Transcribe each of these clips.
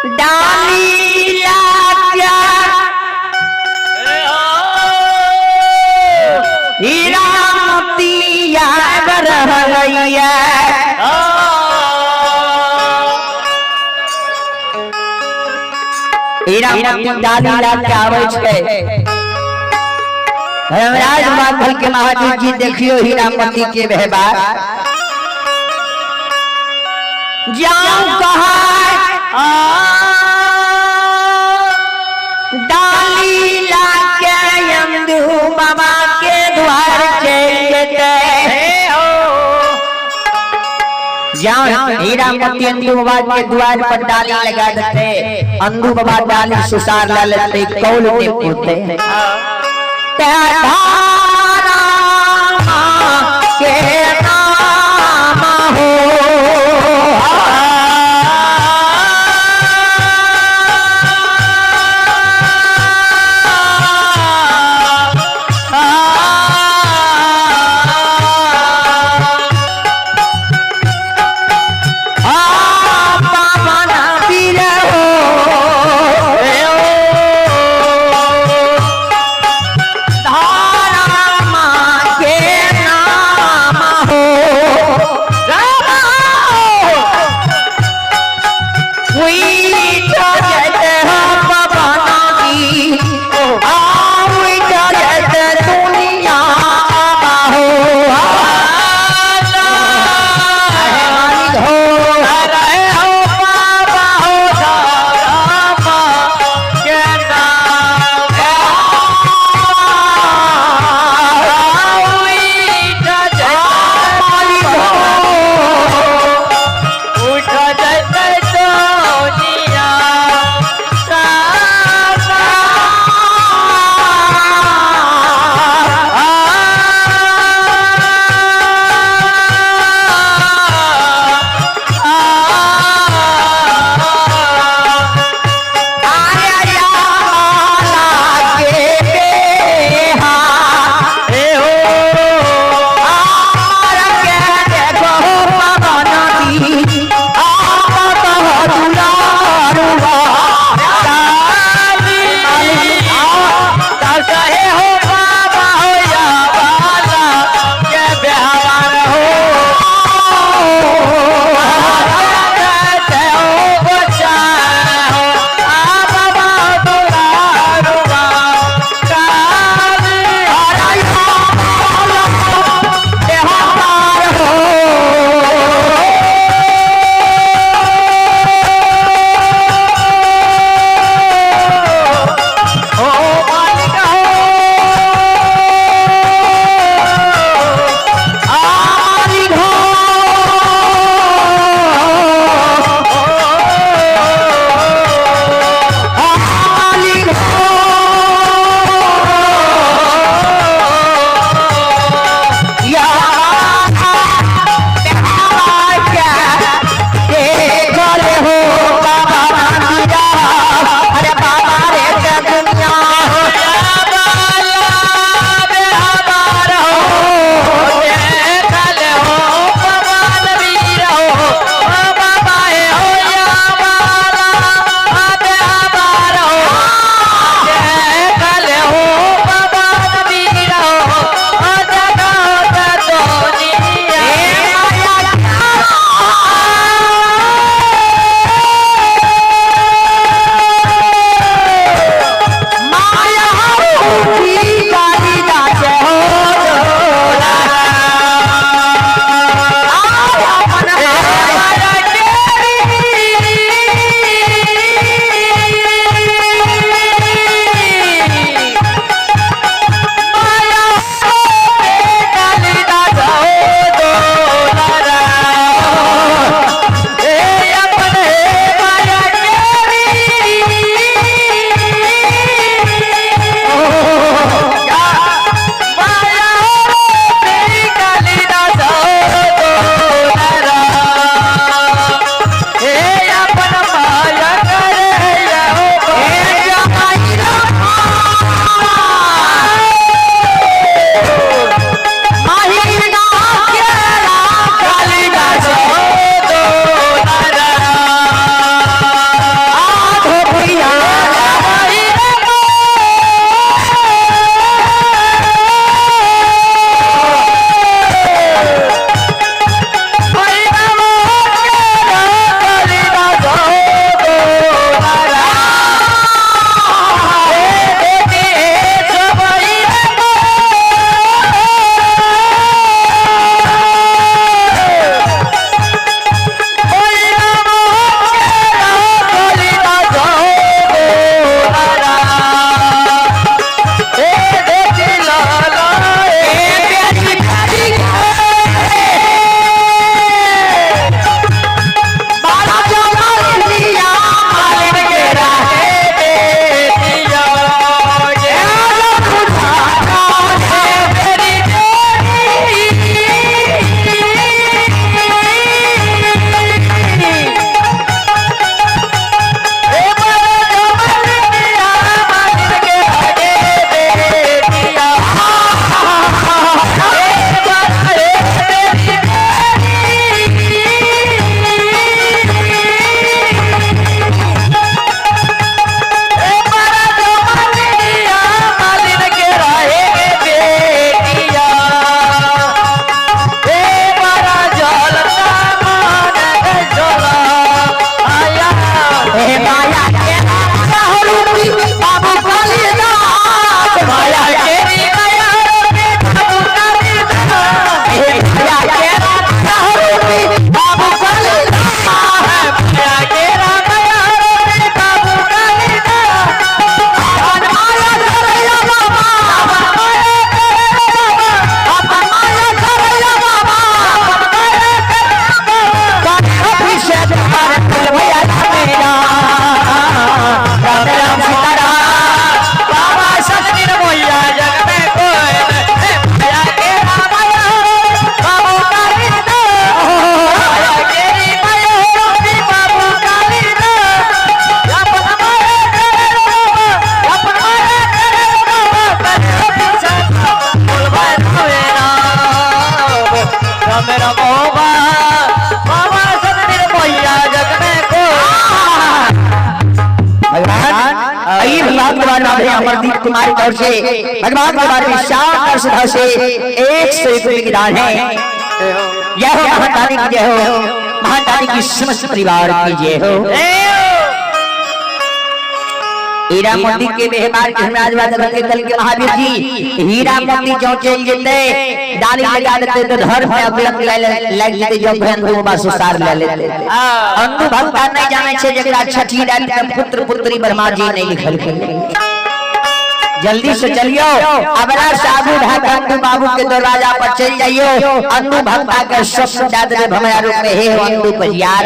डाली लाके हीरा मोतिया बरहैया। हीरा मोती डाली लाके आबै छै। धर्मराज बाखल के महादेव जी, देखियो हीरा मोती के व्यवहार जाऊं कहा डाली लाके अंधू बाबा के द्वार चल जेते। जाओ हीरा मोती अंधू बाबा के द्वार पर डाली लगा देते, अंधू बाबा डाली सुसार ला लेते, कौल ने पूते के नाम हो। अभय अमरदीप कुमार की ओर से भगवान के बारे में शानदार सुधा से 101 रुपये की दान है। जय हो महादानी की जय हो, महादानी की समस्त परिवार की जय हो। हीरा मोती के व्यवहार के हमराज बात के कल के महावीर जी हीरा मोती जो चल जेते डाली लगा देते तो धर्म में अकलक लग जेते जो अंधु बाबा सुसार ले लेते। अंधु भक्ता नहीं जाने छे जकरा छठी रात में पुत्र पुत्री ब्रह्मा जी नहीं लिखल के। जल्दी से चलियो अबरा साबु ढाक अंधु बाबू के दरवाजा पर चल जाइयो। अंधु भक्ता के सब दादरे भमरा रूप में हे अंधु पजियार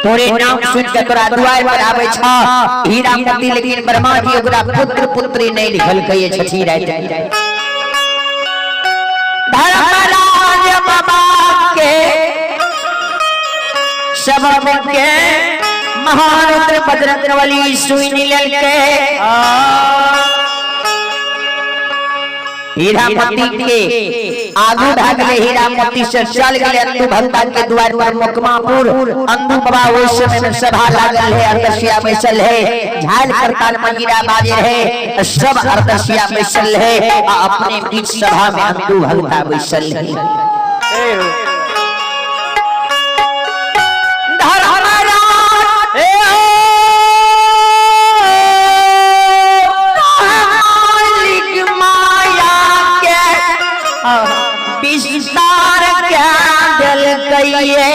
तोरे नाम सुन के तोरा दुआर पर आबै छ हीरा मोती, लेकिन ब्रह्मा जी ओकरा पुत्र पुत्री नहीं लिखल कहिए छठी रात। धर्मराज बाबा के सब के महारुद्र बजरंगबली सुन लेलकै। हीरा मोती के आगू भागले हीरा मोती से चल गए अंधु भक्ता के द्वार पर मुकमापुर। अंधु बाबा ओहि समय में सभा लागल है, अरदसिया बैसल है, झाल करताल मंजीरा बाजे है, सब अरदसिया बैसल है आ अपने बीच सभा में अंधु भक्ता बैसल है। धर्मराज मालिक माया के विस्तार क्या दिल कहिए।